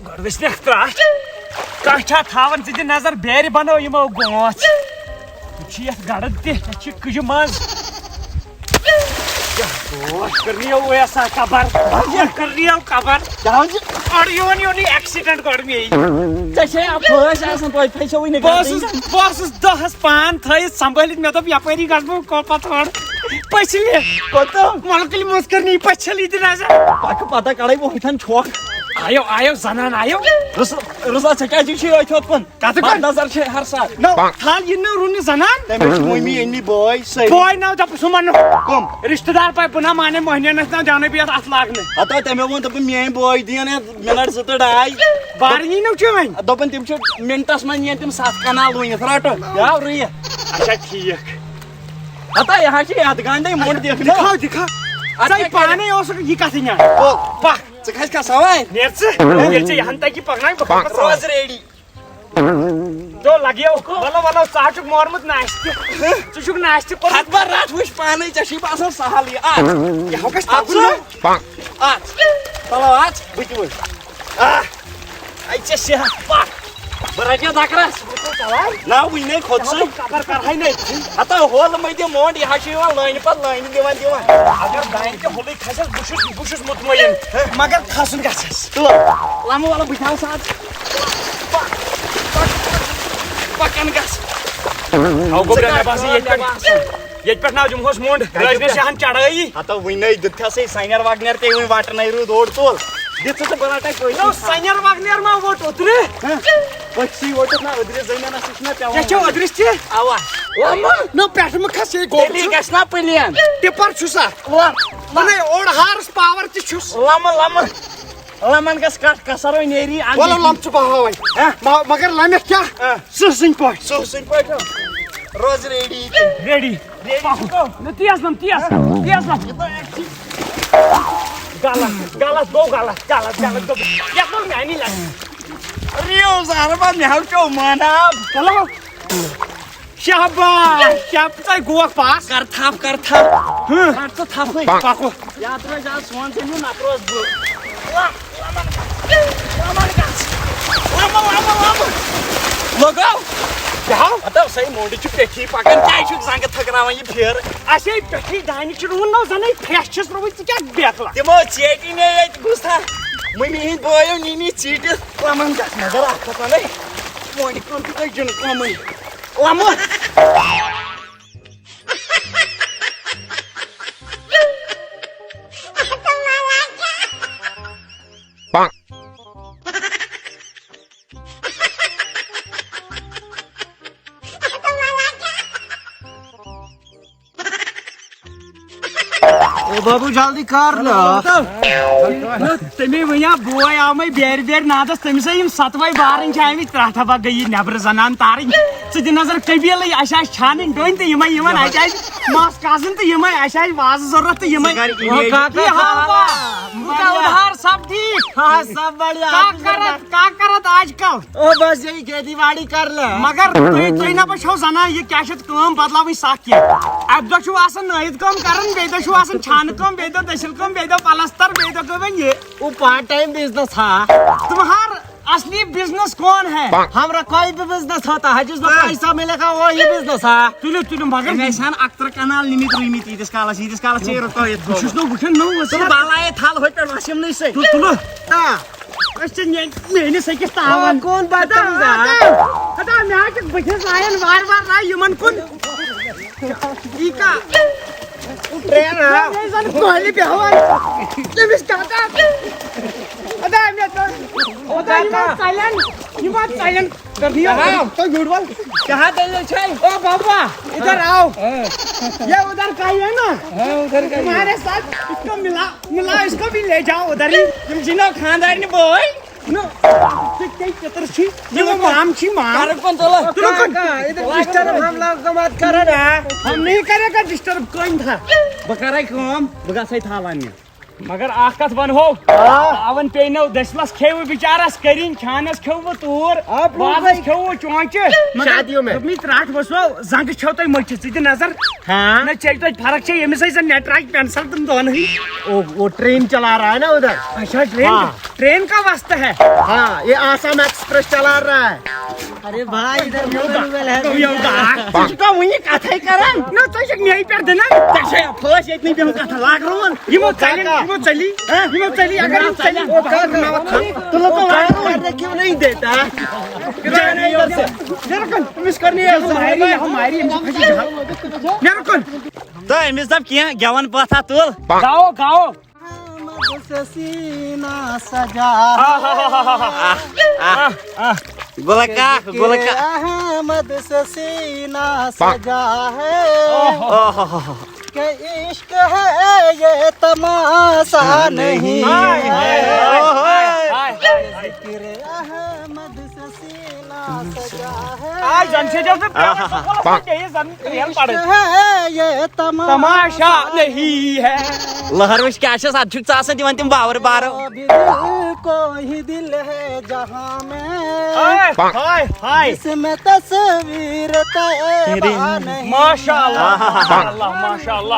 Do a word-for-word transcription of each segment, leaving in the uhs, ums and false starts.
گۄڈٕ وٕچھ نکھ ترٛٹھ۔ کانٛہہ چھا تھاوان ژٕ تہِ نظر، بیرِ بنٲو یِمو گوژھ۔ یہِ چھِ یتھ گڑد تہِ، یتھ چھِ کٕجہِ منٛز۔ کیٛاہ گوش کٔرنی یو ویسا قبر؟ کیٛاہ کٔرنی یو قبر؟ کیٛاہ حظ چھِ؟ گۄڈٕ یِوان یوٚن یہِ accident گۄڈٕ مے۔ ژےٚ چھے اَتھ پھٲسۍ آسان، توتہِ پھسیوٕے نہٕ بہٕ گردٕنۍ اوسُس، زَن۔ بہٕ اوسُس دۄہس پان تھٲیِتھ سنبھٲلِتھ، مےٚ دوٚپ یپٲری گژھٕ بہٕ کو-، پتہٕ اورٕ پٔژھلہِ۔ کوٚت؟ ملکُل منٛز کٔرنی پٔژھلہِ تہِ نظر۔ پکہٕ پتہ کڑے بہٕ ہُتھن چھۄکھ۔ آیو، آیو زنان آیو۔ رُس-، رُسا، ژےٚ کیٛازِ چھُے أتھۍ ہۄتھ کُن؟ کتھ کُن؟ بد نظر چھے ہر ساتہٕ۔ نو، تھل یہِ نہٕ رُنہِ زنان۔ تٔمِس چھِ مٔمی أنمٕتۍ بٲے سٲری۔ بٲے ناو دپُس ہُمن نہٕ۔ کٕم؟ رشتہٕ دار پاے بہٕ نہ مانے مٔہنِوٮ۪ن ٲسۍ ناو دیاونٕے بیٚیہِ اتھ لاگنہٕ۔ ہتو تٔمۍ ووٚن، دوٚپُن، میٲنۍ بٲے دِیِن یتھ منٹ زٕ تہٕ ڈاے۔ بارٕنی نو چٲنۍ۔ دوٚپُن، تِم چھِ منٹس منٛز نِیَن تِم ستھ کنال لوٗنِتھ۔ رٹو، یاو رُیہِ۔ اچھا ٹھیٖک۔ ہتا یہِ حظ چھِ یتھ گنڈے موٚٹ دِکھ نہ۔ دِکھاو، دِکھاو۔ اتھ ژے کیٛاہ کرِ؟ پانے اوسُکھ یہِ کتھٕے نہ۔ او۔ پکھ۔ ژٕ کھسکھا سوارِ؟ نیر ژٕ۔ ییٚلہِ ژےٚ یہِ ہن تگی پکناوٕنۍ، بہٕ کھسہٕ روز ریڈی۔ تو لگیو، ولو، ولو، ژٕ ہا چھُکھ مورمُت ناشتہٕ۔ ژٕ چھُکھ ناشتہٕ کوٚرمُت۔ ہتھ بار رٹھ وٕچھ پانے، ژےٚ چھُے باسان سہل یہِ۔ اَژ۔ یہِ ہا گژھِ اَژ پکُن۔ ژٕ۔ اَژ۔ چلو اَژ، بہٕ تہِ وٕچھ۔ آہ۔ اَتہِ چھےٚ صحت پَکھ۔ بہٕ رَٹہٕ یَتھ دَکرَس۔ نہ، وٕنہِ نَے کھوٚت سُہ۔ قبر کَرہَے نہٕ أتھی۔ ہَتہ ہولہٕ مٔنٛزۍ دِ مونٛڈ، یہِ حظ چھُ یِوان لٲنہِ پَتہٕ لٲنہِ دِوان دِوان۔ اگر دانہِ تہِ ہُلٕے کھسٮ۪س، بہٕ چھُس، بہٕ چھُس مطمئن۔ مگر کھسُن گژھٮ۪س۔ تُل، لَمہٕ وَلہٕ بہٕ تھاوٕ ساتھ۔ پَکھ، پَکھ، پَکھ، پَکان گژھ۔ ہاو گوٚبرا، ژٕ مےٚ کَر باسان ییٚتہِ کٲم، مےٚ پٮ۪ٹھ، باسان۔ ییٚتہِ پٮ۪ٹھ ناو دِمہوس مونٛڈ، اَتہِ رٲژ مےٚ پٮ۪ٹھ۔ شاہَن چڑھٲیی۔ ہَتو وٕنۍ نَے دیُتتھَسٕے سَنٮ۪ر وَگنٮ۪ر تہِ وٕنۍ وَٹہٕ نَے روٗد اوٚڑ تُل۔ دِژٕ ژٕ بَلاٹَے کٲنی۔ نو، سَنٮ۪ر وَگنٮ۪ر ما ووٚٹ اوترٕ؟ ہہ؟ پٔژھسٕے ووٚٹُکھ نا أدرِس زٔمیٖنَس، سُہ چھُنہ پٮ۪وان۔ ژےٚ چھےٚ أدرِس تہِ؟ اَوا۔ لَمہٕ۔ نہ، پٮ۪ٹھٕ مہٕ کھس، یے گوٚو تیٚلی چھُ۔ گژھِ نا پٕلین۔ ٹِپَر چھُ سا۔ لَم-، لَم-، وَنے اوٚڑ ہارٕس پاوَر تہِ چھُس۔ لَمہٕ، لَمہٕ۔ لَمَن گژھِ کَٹھ کَسَرو نیری اَنٛدٕ۔ وَلہٕ لَم ژٕ بہاوَے۔ ہہ؟ ما-، مگر لَمٮ۪کھ کیٛاہ؟ ہہ۔ سٕہہ سٕنٛدۍ پٲٹھۍ۔ سُہ سٕنٛدۍ پٲٹھۍ۔ روز ریڈی۔ ریڈی۔ ریڈی۔ پَکو۔ نہ، تیز لَم، تیز۔ تیز لَم۔ غلط، غلط، گوٚو غلط، غلط، غلط گوٚو۔ یَتھ گوٚو میٛانی لَمہِ۔ ریو زہربا مےٚ حظ چیوٚو ماناب۔ چلو۔ شاباش، شاب-، ژٕ گوکھ پاس۔ کر تھپھ، کر تھپھ۔ ہہ۔ کر ژٕ تھپھٕے۔ پکو۔ یتھ روزِ آز سون زٔمیٖن، نتہٕ روز بہٕ۔ لہ-، لمن گژھ۔ لمن گژھ۔ لمن، لمن، لمن۔ لگاو۔ کیٛاہ؟ ہتو سَے مونڈِ چھُ پیٚٹھی پکان، کیٛازِ چھُکھ زنٛگہٕ تھٔکراوان یہِ پھیرٕ؟ اَسے پیٚٹھی دانہِ چھُ رُوُن، نہ زَنَے پھرٛٮ۪س چھِس رُوٕنۍ، ژٕ کیٛاہ بیکلا؟ تِمو ژیٹی مےٚ ییٚتہِ گُستھا۔ مٔمی ہٕنٛدۍ بٲیو نی مےٚ ژیٖٹِتھ۔ لمن گژھ نظر اکھ کتھ ونے۔ مونڈِ کٲم تہِ گٔے جِنہٕ کٲمٕے۔ لمن۔ او بابو، جلدی کر نا۔ نہ، تٔمے ؤنیا بوے آو مے بیرِ بیرِ نادس، تٔمِس ہے یِم ستوے بارٕنۍ چھِ آمٕتۍ ترٛٹھ، بہ گٔیی نٮ۪برٕ زنان تارٕنۍ۔ ژٕ دِ نظر قبیلٕے، اَسہِ آسہِ چھانٕنۍ ڈوٚنۍ تہٕ یِمے یِوان، اَسہِ آسہِ ماس کازٕنۍ تہٕ یِمے، اَسہِ آسہِ وازٕ ضروٗرت تہٕ یِمے۔ ژٕ کر image۔ یہِ ہاو با، بوٗٹا اُدھار سب ٹھیٖک۔ ہاں، سب بڑھیا۔ کیا کرت، کیا کرت آج کل؟ او بس یہی کھیتی باڑی کر لے۔ مگر تُہۍ، تُہۍ نہ پہ چھو زنان، یہِ کیٛاہ چھِ اَتھ کٲم بدلاوٕنۍ سخ کینٛہہ۔ اَکہِ دۄہ چھُو آسان نٲیِد کٲم کران، بیٚیہِ دۄہ چھُو آسان چھانہٕ کٲم، بیٚیہِ دۄہ دٔسِل کٲم، بیٚیہِ دۄہ پلستر، بیٚیہِ دۄہ گٔے وۄنۍ یہِ۔ وہ پارٹ ٹائم بزنس تھا۔ تمہار اصلی بزنس کون ہے؟ ہمارا کوئی بھی بزنس ہوتا ہے، جس میں پیسہ ملے گا، وہی بزنس ہے۔ تُلِو، تُلِو، مگر أمۍ ٲسۍ ہن اکترہ کنال نِمٕتۍ رُومٕتۍ ییٖتِس کالس، ییٖتِس کالس ژےٚ یہِ رُکٲیِتھ تھوٚومُت۔ بہٕ چھُس نہٕ وٕچھان نٔو وٕژھ۔ تُلہٕ بلاے تھل ہوٚتہِ پٮ۪ٹھ وسیم نٕے سۭتۍ۔ تُل، تُلہٕ۔ آ۔ أسۍ چھِ نے-، میٲنِس أکِس تاوَن۔ آ، کون بدتمیز آ؟ خدا، خدا، مےٚ حظ چھِ بٕتھِس لایان وارٕ وارٕ راے یِمَن کُن۔ یی کا؟ ٹرین آ؟ مےٚ ٲسۍ زَن کۄلہِ بیٚہوان۔ تٔمِس کَتھ آ؟ خدا، مےٚ دوٚپ، خدا، یِم حظ ژَلن، یِم حظ ژَلن۔ کر دیا؟ ہاں۔ تو جھوٹ بول۔ کہاں دلیل چھے؟ او بابا، ادھر آؤ۔ ہاں۔ یہ ادھر کا ہی ہے نا؟ ہاں، ادھر کا ہی ہے۔ تمہارے ساتھ اس کو ملا، ملا، اس کو بھی لے جاؤ ادھر ہی۔ تم جنو خاندار نے بوئے۔ نو، ژےٚ کیٛاہ پِتٕر چھُے؟ یہِ مام چھُے مام۔ کر کُن تُلہٕ۔ تُلہٕ کُن۔ کاکا، ادھر ڈسٹرب ہم لوگ کو مت کرو نا۔ ہم نہیں کرے گا ڈسٹرب، کون تھا؟ بہٕ کرے کٲم، بہٕ گژھے تھل اننہِ۔ مگر اکھ کتھ ونہو، آ۔ پاون پیٚیہِ نو دٔسمس کھیٚیہِ بچارس کٔرِنۍ، کھانس کھیوٚو وۄنۍ توٗر، آ، برونٛہہ بازس کھنہِ۔ کھیوٚو وۄنۍ چونچہِ۔ مگر شادیو میں۔ دوٚپمٕے ترٛٹھ وسو زنٛگہٕ چھو تۄہہِ مٔٹھِتھ، ژٕ دِ نظر۔ ہاں۔ نہ ژےٚ توتہِ فرق چھےٚ ییٚمِس ٲسۍ زن نیٹ راج پینسل تِم دۄن ہٕے۔ وہ، وہ ٹرین چلا رہا ہے نا ادھر۔ اچھا، ٹرین، ہاں۔ ٹرین کا واسطہ ہے؟ ہاں، یہ آسام ایکسپریس چلا رہا ہے۔ ارے بھائی، ادھر گوگل ہے۔ ژٕ چھُکھ وُنہِ کتھے کران؟ نہ، ژٕ چھُکھ مےٚ پٮ۪ٹھ دِنان۔ ژےٚ چھے پھٲسۍ ییٚتہِ نٕے بِہُن کتھ لاگ رُوُن۔ یِمو ژَلہِ، یِمو ژَلی، ہہ؟ یِمو ژَلی، اگر یِم ژَلہِ۔ تُلو تو لاگ رُوُن۔ کرنے کیوں نہیں دیتا؟ جانے ادھر سے۔ نیرُن۔ أمِس کرنی ہے ظاہری، ہماری، أمِس کھسہِ جہل۔ نیرُن۔ تہٕ أمِس دَپ کینٛہہ، گٮ۪وَن پٲتھا تُل۔ گاو، گاو۔ احمد سے سینہ سجا ہے۔ آہ، آہ۔ گُلہٕ کاک، ذکر گُلہٕ کاک۔ احمد سے سینہ سجا ہے۔ اوہ۔ اوہ۔ کہ عشق ہے یہ تماشا نہیں ہائے، ہائے، ہے۔ ہائے، ہائے، ہائے۔ ذکر احمد سے سینہ سجا ہے۔ آج زن سے جب سے پیار آہا۔ سکول ہو گئی، زن ریل پڑے۔ عشق ہے یہ تماشا تماشا نہیں ہے۔ لہر وٕچھ کیٛاہ چھَس، اَتھ چھُکھ ژٕ آسان دِوان تِم باورٕ بارٕ۔ دل کو ہی دل ہے جہاں میں، ہائے، ہائے، ہائے۔ اس میں تصویر تیرا نہیں۔ ماشاء اللہ، آہا۔ ماشاء اللہ، ماشاء اللہ۔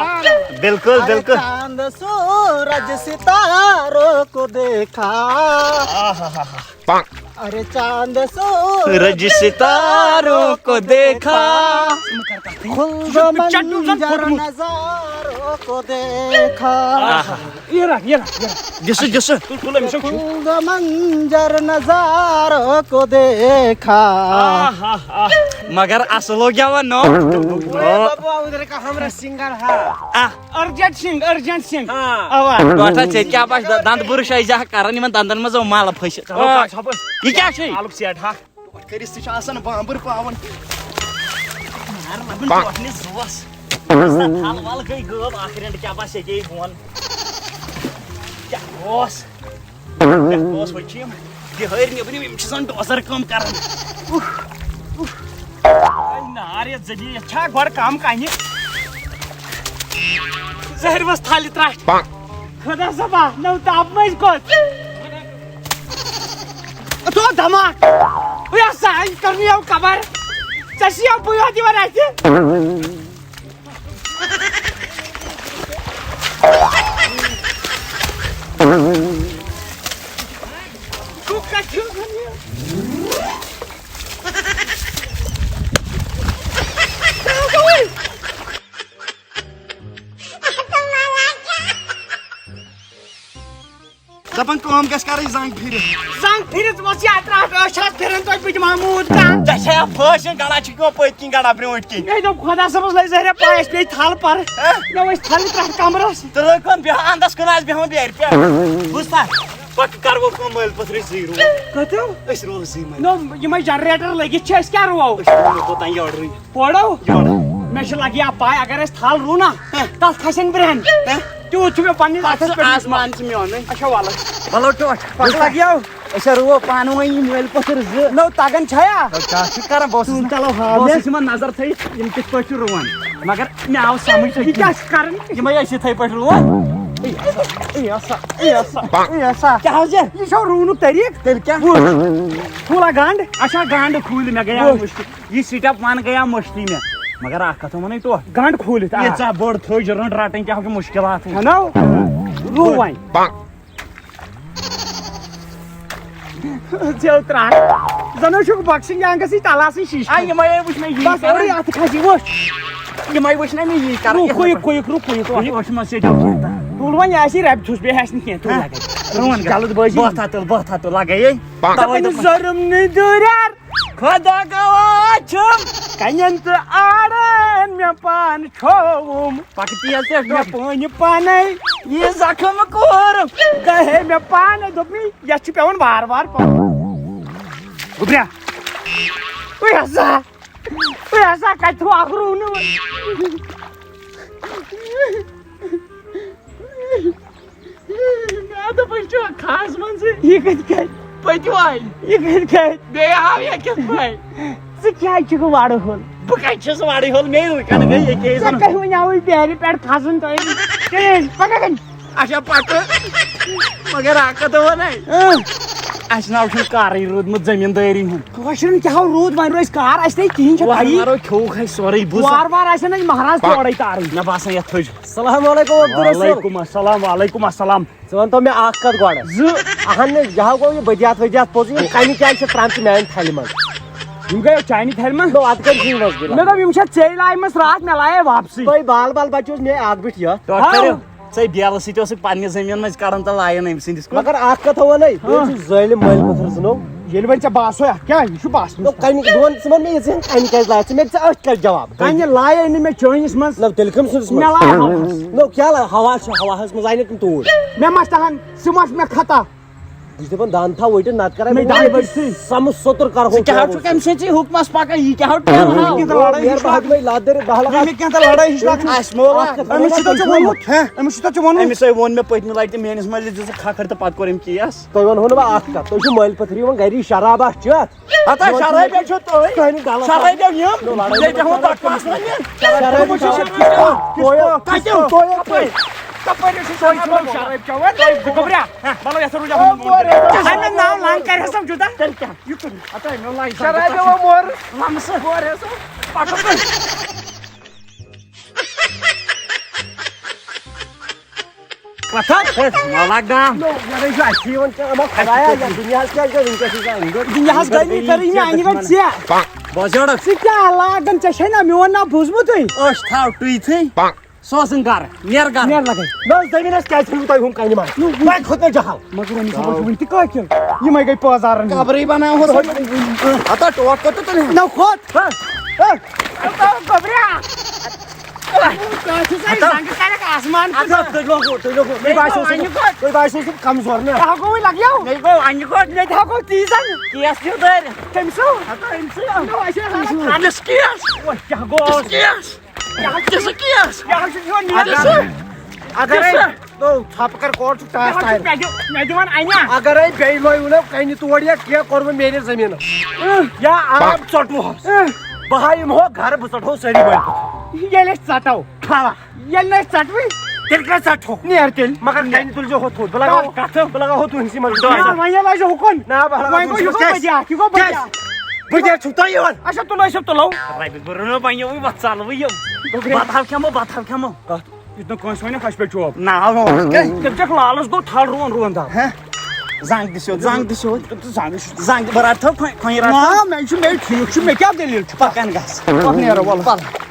بالکل، ارے بالکل۔ چاند سورج ستاروں کو دیکھا۔ آہا۔ ارے چاند سورج سورج ستاروں کو دیکھا۔ خلد چٹو زن منظر پھوٚٹمُت۔ نظاروں کو دیکھا۔ آہا۔ یہِ رَٹھ، یہِ رَٹھ، یہِ رَٹھ۔ دِسہٕ، دِسہٕ۔ تُل، تُل أمِس چھُ۔ خلد منظر نظاروں کو دیکھا۔ آہا، آہا۔ مگر اصل ہو گیا وہ نو۔ وہ بابا ادھر کا ہمرا سنگر ہے۔ آہ۔ ارجنٹ سنگھ، ارجنٹ سنگھ۔ ہاں۔ اوا۔ ٹوٹھا ژےٚ کیٛاہ باسہِ، دَ-، دَنٛدٕ بُرٕش آسہِ زِ ہا کَران، یِمَن دَنٛدَن منٛز آو مَل پھٔسِتھ۔ چلو، آ۔ کَر ژھۄپہٕ۔ یہِ کیٛاہ چھُے؟ آلُک سیٹ ہا۔ ٹوٹھ کٔرِتھ تہِ چھُ آسان بامبر پاوان۔ نار لَگُن ٹوٹھ نِس زُوَس۔ تھل وَل گٔے غٲب، اَکھ رٮ۪نٛڈ کیٛاہ باسہِ، یہِ گٔے بۄن۔ کیٛاہ اوس؟ کیٛاہ اوس وۄنۍ چھِ یِم بِہٲرۍ نیٚبرِم، یِم چھِ زَن ڈوزر کٲم کَران۔ اُف، اُف۔ اے نار، یَتھ زٔدی، یَتھ چھا گۄڈٕ کَم کَنہِ؟ زہرِ ؤژھ تھلہِ ترٛٹھ۔ خۄدا صٲبا، نٔو تاپہٕ مٔنٛزۍ کوٚت؟ تو دھماکہٕ۔ یہِ ہسا، یہِ کٔر مےٚ یَوٕ کَبر۔ ژےٚ چھِ یَوٕ بٕے یوت یِوان اَتھِ۔ دَپان کٲم گژھِ کَرٕنۍ زنٛگ پھِرِتھ۔ زنٛگ پھِرِتھ وَس یا ترٛٹھ، أسۍ چھِ اَتھ پھِران توتہِ بہٕ دِمہٕ ہا موٗد کانٛہہ۔ ژےٚ چھےٚ یا پھٲسۍ یَن گَڑا چھِ کٲم پٔتۍ کِنۍ گَڑا برٛونٛٹھ کِنۍ۔ یے دوٚپ خۄدا صٲبَس لٔج زَہریا پَے، اَسہِ پیٚیہِ تھَل پَرٕ۔ ہہ؟ مےٚ ؤسۍ تھَلہِ ترٛٹھ کَمرَس۔ تہٕ لٔگۍ کٲم بیٚہہ اَندَس کُن آسہِ بیٚہوان بیرِ پٮ۪ٹھ۔ بوٗزتھا؟ پَتہٕ کَرٕ وۄنۍ کٲم مٲلۍ پٔتھرٕے زٕے روٗم۔ کَتیو؟ أسۍ روزو زٕے مَرِ۔ نو، یِمَے جَنریٹَر لٔگِتھ چھِ، أسۍ کیٛاہ رُوَو؟ أسۍ روزو توٚتام یورٕ۔ پورو؟ یورٕ۔ مےٚ چھِ لگیا پاے، اگر أسۍ تھل رُو نا، ہہ۔ تَتھ کھسن برٛنٛڈ۔ ہہ؟ تیوٗت چھُ مےٚ پننِس تَتھ اَتھس چھُ پٮ۪ٹھ وٕچھمُت۔ آسمان چھُ میونٕے۔ اچھا، وَلہٕ۔ وَلہٕ ٹوٹھ۔ پَتہٕ لگیو۔ أسۍ ہا رُوو پانہٕ ؤنۍ یِم مٲلۍ پٔتھٕر زٕ۔ نو، تَگان چھا یا؟ تہٕ کیٛاہ چھُکھ کران؟ بہٕ اوسُس تُل، نہٕ، چلو، ہاو بہٕ مےٚ۔ اوسُس یِمن نظر تھٲیِتھ، یِم کِتھ پٲٹھۍ چھِ رُوان۔ مگر مےٚ آو سمجھ یہِ کیٛاہ چھُ کران؟ یِمے ٲسۍ یِتھَے پٲٹھۍ رُوان۔ اے، اے، اے، ہسا، اے، ہسا، اے، ہسا۔ کیٛاہ حظ یہِ؟ یہِ چھا رُونُک طریٖقہٕ؟ تیٚلہِ کیٛاہ؟ وُچھ، کھوٗلا گنٛڈ۔ اچھا، گنٛڈ کھوٗلۍ مےٚ گٔیاو وُچھ۔ مٔشتٕے۔ یہِ سِٹٮ۪پ وَن گٔیاو مٔشتٕے مےٚ۔ مگر اَکھ کَتھ وَنَے تو۔ گنٛڈ کھوٗلِتھ، آ۔ ییٖژاہ بٔڑ تھٔج رٔنٛڈ رَٹٕنۍ کیٛاہ چھُ مُشکِلات۔ ہَنو، رُو وۄنۍ۔ ژےٚ ترٛٹھ۔ زَن حظ چھُکھ بۄکسِنٛگ جانٛگَسٕے تَلہٕ آسٕنۍ شیٖشہٕ۔ آ، یِمَے وٕچھ مےٚ یی بَس، کَران۔ اورٕے اَتھٕ کھَسی، وٕچھ۔ یِمَے وٕچھ نہ مےٚ یی کَران۔ رُو، کُیِک، کُیِک، رُو، کُیِک، کُیِک۔ أچھ منٛز چھِ تُل وۄنۍ، یہِ آسی رَبہِ تھوٚس، بیٚیہِ ہٮ۪س نہٕ کینٛہہ، تُل ہہ؟ لَگے۔ رُوَن گژھ۔ جلد بٲزی۔ بہٕ ہَتھ ہَتھ تُل، بہٕ ہَتھ ہَتھ تُل، لَگے یے۔ تَوَے دَپان دوٚپمَے۔ زَرُم نہٕ دُرٮ۪ر۔ خۄدا گواہ چھُم۔ کَنٮ۪ن تہٕ آرَن مےٚ پانہٕ چھووُم۔ پَکہٕ تیز پٲٹھۍ مےٚ برٛونٛہہ۔ پٲنہِ پانَے۔ یہِ زَخٕم کوٚر۔ گٔے ہے مےٚ پانَے، دوٚپمَے، یَتھ چھُ پٮ۪وان وارٕ وارٕ پَکُن۔ گوٚبریا۔ وٕے ہسا۔ وٕے ہسا، کَتہِ تھوٚو اَکھ روٗنہٕ وۄنۍ؟ مےٚ دوٚپ، أسۍ چھِ کھَہَس منٛزٕے۔ یہِ کَتہِ کَرِ؟ پٔتِو آیہِ۔ یہِ کَتہِ کَرِ؟ بیٚیہِ آو یہِ کِتھ پٲٹھۍ؟ ژٕ کیٛازِ چھُکھ وَرٕ ہُل؟ بہٕ کَتہِ چھُس وَرٕ ہُل؟ مےٚ لُکَن گٔے ییٚکے ژےٚ زَن۔ کَتہِ وَنیٛاوُے بیرِ پٮ۪ٹھ کھَسُن تۄہہِ؟ کِہیٖنۍ، پَکھ کَتٮ۪ن؟ اچھا پکہٕ۔ مگر اکھ کتھ ونے۔ اۭں۔ اسہِ ناو چھُنہٕ کارٕے روٗدمُت زٔمیٖندٲری ہُنٛد۔ کٲشرٮ۪ن کیٛاہ ہو روٗد، وۄنۍ روزِ کار، اسہِ نَے کِہیٖنۍ چھےٚ وۄنۍ پَیی۔ مارو کھیوٚوُکھ اسہِ سورُے بُز۔ وار وار آسن اسہِ مہراز تورے تارٕنۍ۔ مےٚ باسان یتھ تھٲوِو۔ السلام علیکم عبدالرسول۔ وعلیکم السلام، وعلیکم السلام۔ ژٕ وَن تو مےٚ اکھ کتھ گۄڈٕ۔ زٕ۔ اہن نہٕ، یہِ ہا گوٚو یہِ بدیات ودیات پوٚز، یِم کنہِ کیٛازِ چھِ ترٛامژٕ میانہِ تھلہِ منٛز؟ یِم گٔیو چانہِ تھلہِ منٛز؟ نو، اتھ کٔرۍ زِنۍ منٛز بِلا۔ مےٚ دوٚپ، یِم چھا ژیٚلۍ لایمَژ راتھ، مےٚ لایے واپسٕے۔ تۄہہِ بال بال بچہِ اوس مےٚ اکھ بِٹھ یتھ۔ ڈاکٹر، ہاو۔ ژے بیلہٕ سۭتۍ اوسُکھ پننہِ زٔمیٖن منٛز کڑان تہٕ لایان أمۍ سٕنٛدِس کُن۔ مگر اکھ کتھ وَنے، ہاں۔ ییٚلہِ چھُ ظٲلِم مٲلۍ پوٚتُر زٕنو۔ ییٚلہِ وۄنۍ ژےٚ باسو اکھ کیٛاہ، یہِ چھُ باسان۔ نو، کنہِ، بہٕ وَنہٕ، ژٕ وَن مےٚ یہِ زِنۍ کنہِ کیٛازِ لایہِ ژٕ؟ مےٚ دِ ژٕ أتھۍ کَتھ جواب۔ کنہِ لایے نہٕ مےٚ چٲنِس منٛز۔ نو، تیٚلہِ کٔمۍ سٕنٛدِس منٛز؟ مےٚ لایہِ ہواہَس۔ نو، کیٛاہ لایہِ؟ ہواہَس چھِ، ہواہَس منٛز آیہِ نہٕ تِم توٗرۍ۔ مےٚ ما چھِ تَہَن، ژٕ ما چھُکھ مےٚ خطا؟ بہٕ چھُس دَپان، دَند تھاو ؤٹِتھ، نَتہٕ کَرَے مےٚ مےٚ دَے بہٕ بٔتھِ سٕے۔ سَمُس سوٚتُر کَرٕ ہو بہٕ۔ ژٕ کیٛاہ چھُ کَمہِ سۭتۍ ژےٚ حُکمَس پَکان؟ یہِ کیٛاہ ہو ٹرٛین ہاو؟ کینٛہہ تہٕ لَڑٲے ہِش مےٚ لَگان۔ بہٕ ہَتھ مَے لَتھ دٔرِتھ، بہٕ ہَلہٕ ییٚمہِ کینٛہہ تہٕ لَڑٲے ہِش لَگان۔ اَسہِ مول اَکھ۔ أمِس چھُ تۄہہِ ژےٚ ووٚنمُت؟ ہہ؟ أمِس چھُ تۄہہِ ژےٚ ووٚنمُت؟ أمِس ہے ووٚن مےٚ پٔتمہِ لَٹہِ تہِ، میٛٲنِس مٲلِس دِژٕکھ کھَکھٕر تہٕ پَتہٕ کوٚر أمۍ کیس۔ تۄہہِ وَنہو نہٕ بہٕ اَکھ کَتھ، تُہۍ چھِو مٲلۍ پٔتھٕر یِوان گَری شراب اَکھ چٮ۪تھ۔ ہتا شرٲبۍ چھِو تُہۍ۔ تۄہہِ نہٕ غلط شرٲبۍ یِم۔ نو، لڑٲے ییٚتہِ ہُنٛد بکواس وَنہِ۔ شرٲبۍ تُہۍ چھِو چھِو شرٲبۍ چٮ۪وان۔ تۄہہِ تۄہہِ تۄہہِ کَتہِ؟ تۄہہِ کَپٲرۍ؟ کَپٲرۍ ٲسِو شرٲبۍ چٮ۪وان؟ شرٲبۍ چٮ۪وان۔ تۄہہِ گوٚبریا۔ ہہ، وَلو یَتھ روٗزا ہُنٛد۔ اَمہِ ناو لنٛگ کَرِ ہسا جُدا۔ تیٚلہِ کیٛاہ؟ یہِ کُن۔ ہتا مےٚ لایہِ شرٲبۍ زَبردست۔ یِوان مورٕ۔ لَمسہٕ۔ مورٕ ٲسٕم۔ پَکو تُہۍ۔ پتھر؟ ہے، ملک دام۔ نو، یہِ چھُ اَسہِ یِوان کیٛاہ، اما خدایا، یَتھ دُنیاہَس کیٛاہ گٔے وٕنکیٚس یہِ زَن؟ دُنیاہَس گٔے نہٕ کَرٕنۍ مےٚ اَنہِ وۄنۍ ژےٚ۔ بہٕ حظ یورٕ۔ ژٕ کیٛاہ لاگان؟ ژےٚ چھے نہ میون ناو بوٗزمُتٕے؟ أچھ تھاو ٹُیتھٕے۔ سوزُن گرٕ، نیر گرٕ۔ نیر لگے۔ نہ، زٔمیٖنَس کیٛازِ ژھٕنِو تۄہہِ ہُم کَنہِ منٛز؟ نو، وۄنۍ کھوٚت مےٚ جہل۔ مگر وۄنۍ چھُ وٕنہِ تہِ کٲفِر۔ یِمَے گٔے پٲزارَن۔ قبرٕے بناوہون۔ ہتا ٹوٹھ کوٚت تُلہِ؟ نہ کھوٚت۔ ہہ؟ ہہ؟ گوٚبریا۔ کٲنٛسہِ سۭتۍ ہتا۔ زنٛگہٕ کَرٮ۪کھ آسمان تہٕ ہتا، تُہۍ لوگو، تُہۍ لوگو۔ مےٚ باسیو سُہ، اَنہِ گوٚٹ۔ تُہۍ باسیو سُہ کمزور، نہ؟ کیٛاہ گوٚوُے لَگیو؟ مےٚ گوٚو اَنہِ گوٚٹ۔ مےٚ تہِ ہا گوٚو تی زَن۔ کیس چھُو دٲرِتھ؟ کٔمۍ سُنٛد؟ ہتا أمۍ سٕے۔ نہ، اَسہِ ہے ہَتھ۔ أمِس کیس؟ وۄنۍ کیٛاہ گوٚو؟ أمِس کیس؟ یہِ حظ چھُ، یہِ حظ چھُ یور نیران۔ اگر، اگر ہے، نو، ژھۄپہٕ کر کور چھُکھ ٹاس یہِ حظ چھُ تارِ۔ مےٚ دِ-، مےٚ دِوان اَنہِ۔ اگر ہے بیٚیہِ لٲیِو نہ کَنہِ تور یا کینٛہہ کوٚرمُت میٲنِس زٔمیٖنَس۔ اۭں۔ یا آب ژوٚٹمُت۔ اۭں۔ بہٕ ہا یِمہٕ ہو گرٕ، بہٕ ژَٹہو سٲری بٔلۍ۔ ییٚلہِ أسۍ ژَٹو۔ کھاوا۔ ییٚلہِ نہٕ أسۍ ژَٹوٕے۔ تیٚلہِ کَتہِ ژَٹہو؟ نیر تیٚلہِ۔ مگر کَنہِ تُلۍ زیو ہُتھ ہُتھ۔ بہٕ لگاوہو، بہٕ لگاوہو تُہٕنٛدسٕے منٛز۔ نہ، وۄنۍ ییٚلہِ أسۍ ہُکُن۔ نہ، بہٕ لگاوہو وۄنۍ گوٚو یہِ تُہٕنٛدسٕے گوٚو منٛز۔ بدیات، یہِ گوٚو کیٛازِ؟ بدیات۔ بدیات چھُو تۄہہِ یِوان۔ اچھا، تُلو، أسۍ تُلو۔ رۄپیہِ بٔرٕن نہٕ وۄنۍ یِوٕے وۄتھ ژَلوٕے یِم۔ بَتہٕ ہَو کھٮ۪مو، بَتہٕ ہَو کھٮ۪مو۔ کَتھ؟ یُتھ نہٕ کٲنٛسہِ وَنٮ۪کھ اَسہِ پٮ۪ٹھ چوب۔ نہ، نہ۔ تٔمۍ چھَکھ لالَس گوٚو تھَل رُوَن رُوَن دَب۔ ہہ؟ زنٛگ دِ سیوٚد، زنٛگ دِ سیوٚد۔ تہٕ زنٛگ چھُ۔ زنٛگ بَرار تھاو کھۄنہِ، کھۄنہِ رَٹ۔ نہ، مےٚ چھُ، مےٚ ٹھیٖک چھُ، مےٚ کیٛاہ دٔلیٖل چھُ؟ پَکان گژھ۔ پَکھ نیرو، وَلہٕ۔ وَلہٕ۔